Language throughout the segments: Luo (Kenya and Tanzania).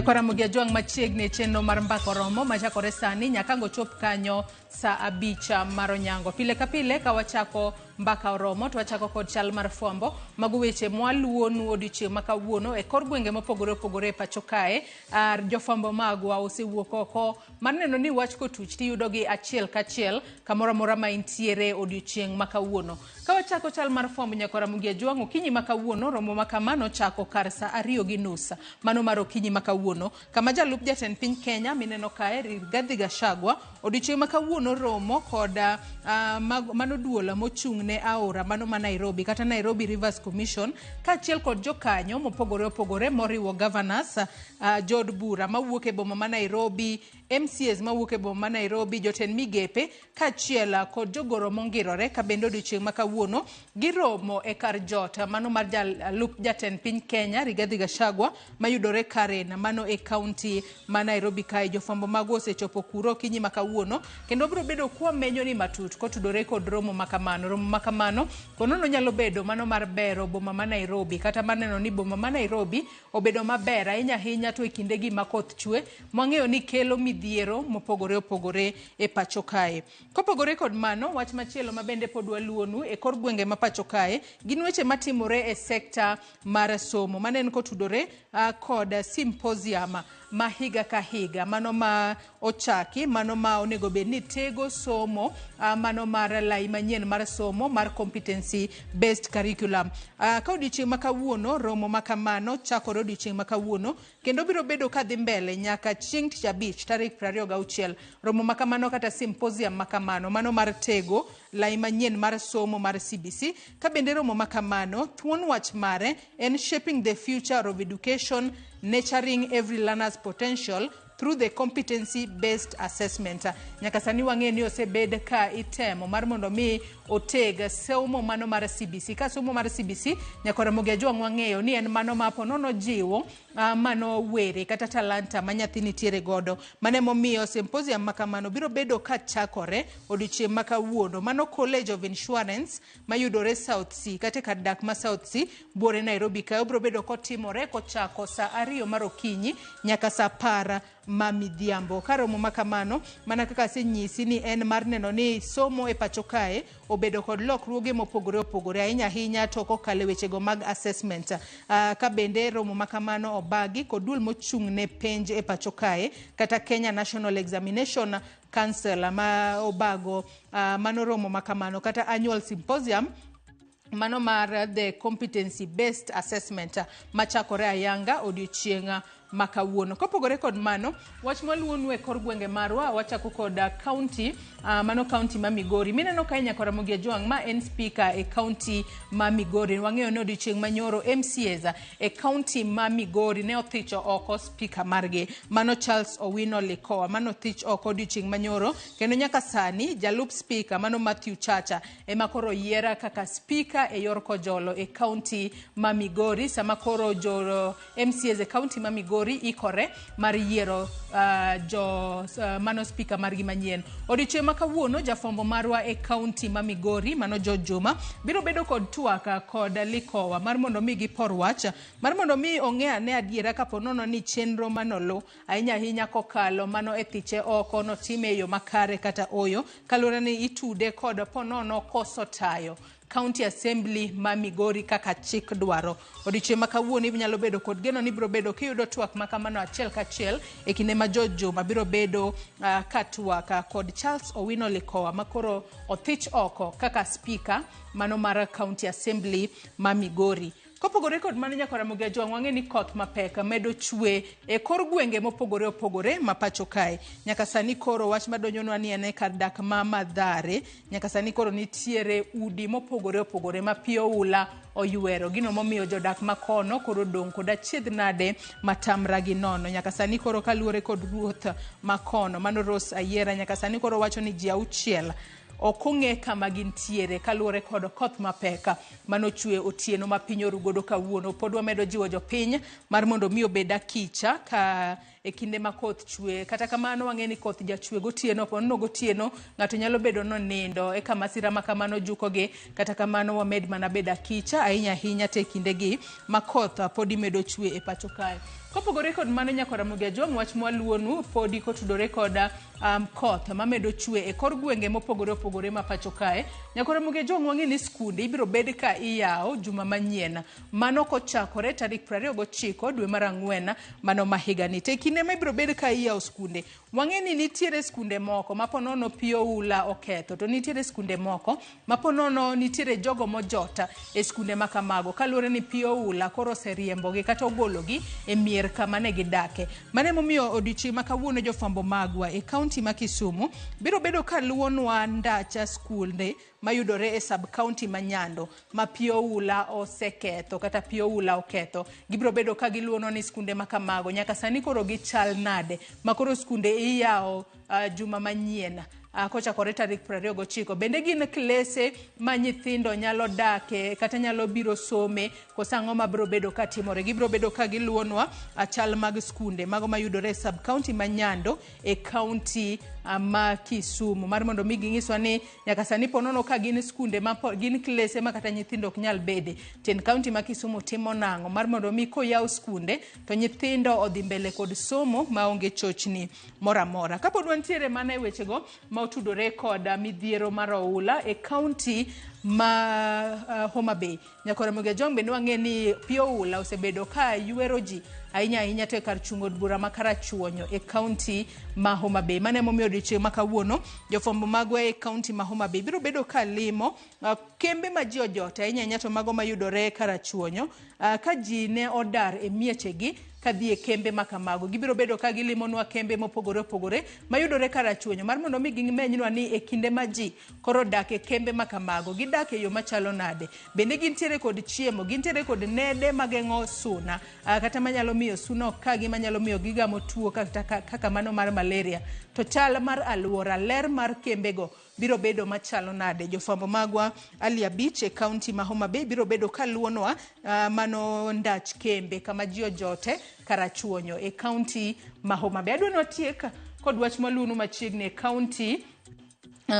Nyakwaramogi Ajwang' machiegni e chenro mar Mbaka Oromo machakore sani nyaka ang' ochop kanyo saa abich mar onyango. Pile ka pile ka wachako Mbaka Oromo to wachako kod chal mar fwambo. Mago weche mwaluwonu odiochieng' ma kawuono e kor gwenge mopogore opogore e pacho kae. Jofwambo magwa osewuok oko mar neno ni wach kotuch tiyudogi achiel kachiel kamoro amora ma intiere odiochieng' ma kawuono. Ka wachako chal mar fwambo Nyakwar Ramogi Ajwang' okinyi ma kawuono romo ma kama nochako kar saa ariyo gi nus mano mar okinyi ma kawuono kama jalup jatend piny Kenya mineno kae Rigathi Gachagua odiochieng' ma kawuono romo kod mano duol mochung' ne aora mano ma Nairobi kata Nairobi Rivers Commission kaachiel kod jokanyo mopogore opogore moriwo governors, jood bura mawuok e boma ma Nairobi, MCAs mawuok e boma ma Nairobi, jotend migepe kaachiel kod jogoro mongirore ka bende odiochieng' ma kawuono giromo e kar jot mano mar jalup jatend piny Kenya Rigathi Gachagua mayudore Karen mano e kaunti ma Nairobi kae. Jofwambo magwa osechopo kuro okinyi ma kawuono kendo biro bedo kwamenyo ni matut kotudore kod romo ma kamano. Romo ma kamano konono nyalo bedo mano mar bero boma ma Nairobi kata mar neno ni boma ma Nairobi obedo maber ahinya ahinya to e kindegi ma koth chwe mwang'eyo ni kelo midhiero mopogore opogore e pacho kae. Kopogore kod mano, wach machielo ma bende pod waluwonu e kor gwenge ma pacho kae gin weche matimore e sekta mar somo. Mano en kotudore kod symposium ma higa ka higa, mano ma ochaki, mano ma onego bed ni tego somo, mano mar lai manyien mar somo mar competency based curriculum. Ka odiochieng' ma kawuono, romo ma kamano chakore odiochieng' ma kawuono kendo biro bedo ka dhi mbele nyaka chieng' tich abich tarik 26. Romo ma kamano kata symposium ma kamano, mano mar tego lai manyien mar somo mar CBC. Ka bende romo ma kamano, thuon wach mare en Shaping the Future of Education, Nurturing Every Learner's Potential through the competency based assessment. Nyaka sani wang'e ni osebed ka itemo mar mondo mi oteg somo mano mar CBC. Ka somo mar CBC, nyaka Ramogi Ajwang' wang'eyo ni en mano ma ponono jiwo mano were kata talanta ma nyathi nitiere godo. Mano emomiyo symposium ma kamano biro bedo ka chakore odiochieng' ma kawuono. Mano College of Insurance mayudore South C kata e kar dak ma South C buore Nairobi kae obiro bedo kotimore kochako saa 2 mar okinyi nyaka saa 10 ma midhiambo. Ka romo ma kamano, mana kaka asenyisi ni en mar neno ni somo e pacho kae obedo kod lokruoge mopogore opogore ahinya ahinya to kokalo e wechego mag assessment. Ka bende romo ma kamano obagi kod duol mochung' ne penj e pacho kae kata Kenya National Examination Council ma obago mano romo ma kamano kata annual symposium mano mar the competency based assessment machakore ayanga odiochieng' ma kawuono. Kopogore kod mano, wach mwaluwonu e kor gwenge marwa wachako kod county, mano county ma Migori. Mineno kae Nyakor Ramogi Ajwang' ma en speaker e county ma Migori. Wang'eyo ni odiochieng' manyoro MCAs e county ma Migori ne othicho oko speaker margi mano Charles Owino Likowa mano othich oko odiochieng' manyoro kendo nyaka sani jalup speaker mano Matthew Chacha ema koro oyiera kaka speaker e yor kojolo e county ma Migori sama koro jo MCAs e county ma Migori ikore mar yiero jo mano speaker margi manyien. Odiochieng' ma kawuono jafwambo marwa e county ma Migori mano George Juma biro bedo kod twak kod Likowa mar mondo mi gipor wach mar mondo mi ong'e ane adiera kapo nono ni chenro manolu ahinya ahinya kokalo mano e thiche oko notime e yo makare kata oyo kaluwore ni itude kod ponono koso tayo County Assembly ma Migori kaka chik dwaro. Odiochieng' ma kawuono inyalo bedo kod geno ni ibiro bedo kiyudo twak ma kamano achiel kachiel e kinde ma George Juma biro bedo ka twak kod Charles Owino Likowa ma koro othich oko kaka speaker mano mar County Assembly ma Migori. Kopogore kod mano Nyakor Ramogi Ajwang' wang'e ni koth mapek medo chwe e kor gwenge mopogore opogore ma pacho kae. Nyaka sani koro wach madonjonwa ni en e kar dak ma Mathare. Nyaka sani koro nitiere udi mopogore opogore ma pi oula oywero. Gino momiyo jodak ma kono koro dong' kod achiedh nade matamra gi nono. Nyaka sani koro kaluwore kod ruoth ma kono mano Rose Ayiera nyaka sani koro wacho ni ji 6 ok ong'e kama gintiere kaluwore kod koth mapek manochwe otieno ma piny oru godo kawuono. Pod wamedo jiwo jopiny mar mondo mi obed akicha ka e kinde ma koth chwe. Kata kamano wang'e ni koth jachwe gotieno, ponono gotieno ng'ato nyalo bedo nonindo eka masira ma kamano jukogi. Kata kamano wamed mana bedo akicha ahinya ahinya te kindegi ma koth podi medo chwe e pacho kae. Kopogore kod mano nyaka Ramogi Ajwang' wach mwaluonu podi kotudore kod koth mamedo chwe e kor gwenge mopogore opogore ma pacho kae. Nyaka Ramogi Ajwang' wang'e ni skunde ibiro bed ka iyawo juma manyien. Mano kochakore tarik 29 dwe mar ang'wen mano ma higani. To e kinde ma ibiro bed ka iyawo skunde, wang'e ni nitiere skunde moko ma ponono pi oula oketho, to nitiere skunde moko ma ponono nitiere jogo mojota e skunde ma kamago kaluwore ni pi oula koro oseriembogi kata ogologi e mier kama ne gidake. Mano emomiyo odiochieng' ma kawuono jofwambo magwa e kaunti ma Kisumu biro bedo ka luwonwa ndacha skunde mayudore e sub county ma Nyando ma pi oula oseketho kata pi oula oketho. Gibiro bedo ka giluwonwa ni skunde ma kamago nyaka sani koro gichal nade ma koro skunde iyawo juma manyien kochakore tarik 29. Bende gin klese ma nyithindo nyalo dake kata nyalo biro some koso ang'o mabiro bedo ka timore. Gibiro bedo ka giluwonwa chal mag skunde mago mayudore e sub county ma Nyando e kaunti ma Kisumu mar mondo mi ginyiswa ni nyaka sani ponono ka gin skunde ma gin klese ma kata nyithindo ok nyal bede. Tend kaunti ma Kisumu timo nang'o mar mondo mi koyaw skunde to nyithindo odhi mbele kod somo maonge chochni moro amora. Kapod wantiere mana e wechego ma otudore kod midhiero mar oula e kaunti ma Homa Bay. Nyaka Ramogi Ajwang' bende wang'e ni pi oula osebedo ka ywero ji ahinya ahinya to e kar chung' od bura ma Karachuonyo e kaunti ma Homa Bay. Mano emomiyo odiochieng' ma kawuono jofwambo magwa e kaunti ma Homa Bay biro bedo ka limo kembe ma ji ojote ahinya ahinya to mago mayudore Karachuonyo ka ji ne odar e miechegi kadhi e kembe ma kamago. Gibiro bedo ka gilimonwa kembe mopogore opogore mayudore Karachuonyo mar mondo mi gimenynwa ni e kinde ma ji koro dak e kembe ma kamago gidak e yo machalo nade. Bende gintiere kod chiemo, gintiere kod nede mageng'o suna kata manyalo miyo suna ok kagi, manyalo miyo gigamo tuo kata kaka mano mar malaria. To chal mar aluora, ler mar kembego biro bedo machalo nade. Jofwambo magwa Ali Abich e kaunti ma Homa Bay biro bedo kaluwonwa mano ndach kembe kama ji ojote Karachuonyo e kaunti ma Homa Bay. Adwa ni watiek kod wach maluwonu machiegni e kaunti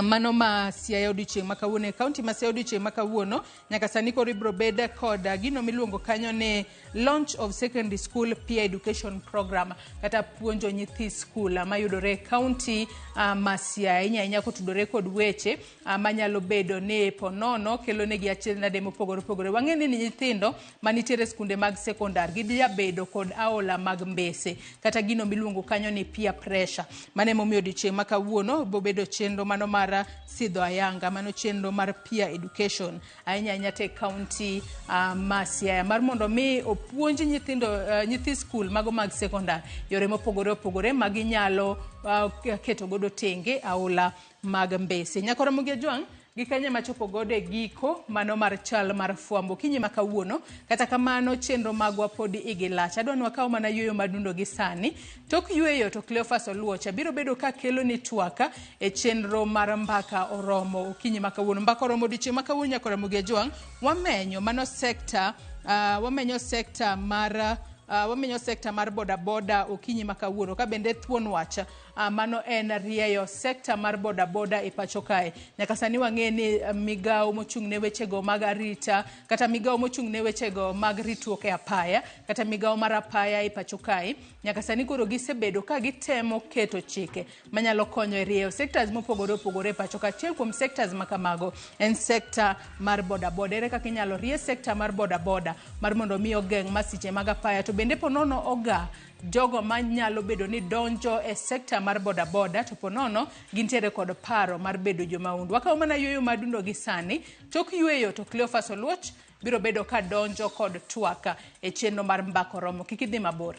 mano ma Siaya odiochieng' ma kawuono. E kaunti ma Siaya odiochieng' ma kawuono nyaka sani koro ibiro bed kod gino miluongo kanyo ni launch of secondary school peer education program kata puonjo nyithi skul mayudore e kaunti ma Siaya ahinya ahinya kotudore kod weche manyalo bedo ni ponono kelo negi achiel nade mopogore opogore. Wang'e ni nyithindo manitiere e skunde mag sekondar gijabedo kod aola mag mbese kata gino miluongo kanyo ni peer pressure. Mano emomiyo odiochieng' ma kawuono bobedo chenro mano mar sidho ayanga, mano chenro mar peer education ahinya ahinya te kaunti ma Siaya mar mondo mi opuonj nyithindo nyithi skul mago mag sekondar yore mopogore opogore ma ginyalo keto godo tenge aola mag mbese. Nyaka Ramogi Ajwang' gi kanye machopo godo e giko mano mar chal mar fwambo okinyi ma kawuono. Kata kamano chenro magwa pod igi lach. Adwa ni wakaw mana yueyo madundo gi sani. Tok yueyo to Cleophas Oluocha biro bedo ka kelo ni twak e chenro mar mbaka oromo okinyi ma kawuono. Mbaka oromo odiochieng' ma kawuono nyaka Ramogi Ajwang' wamenyo mano sekta wamenyo sekta mar wamenyo sekta mar bodaboda okinyi ma kawuono ka bende thuon wach mano en rieyo sekta mar bodaboda e pacho kae. Nyaka sani wang'e ni migawo mochung' ne wechego mag arita kata migawo mochung' ne wechego mag ritruok e apaya kata migawo mar apaya e pacho kae nyaka sani koro gisebedo ka gitemo keto chike manyalo konyo e rieyo sectors mopogore opogore e pacho ka. Achiel kuom sectors ma kamago en sekta mar bodaboda. Ere kaka inyalo rie sekta mar bodaboda mar mondo mi ogeng' masiche mag apaya to bende ponono oga jogo manyalo bedo ni donjo e sekta mar bodaboda to ponono gintiere kod paro mar bedo jomahundu. Wakawo mana yueyo madundo gi sani. Tok yueyo to Cleophas Oluoch biro bedo ka donjo kod twak e chenro mar mbaka oromo. Kik idhi mabor.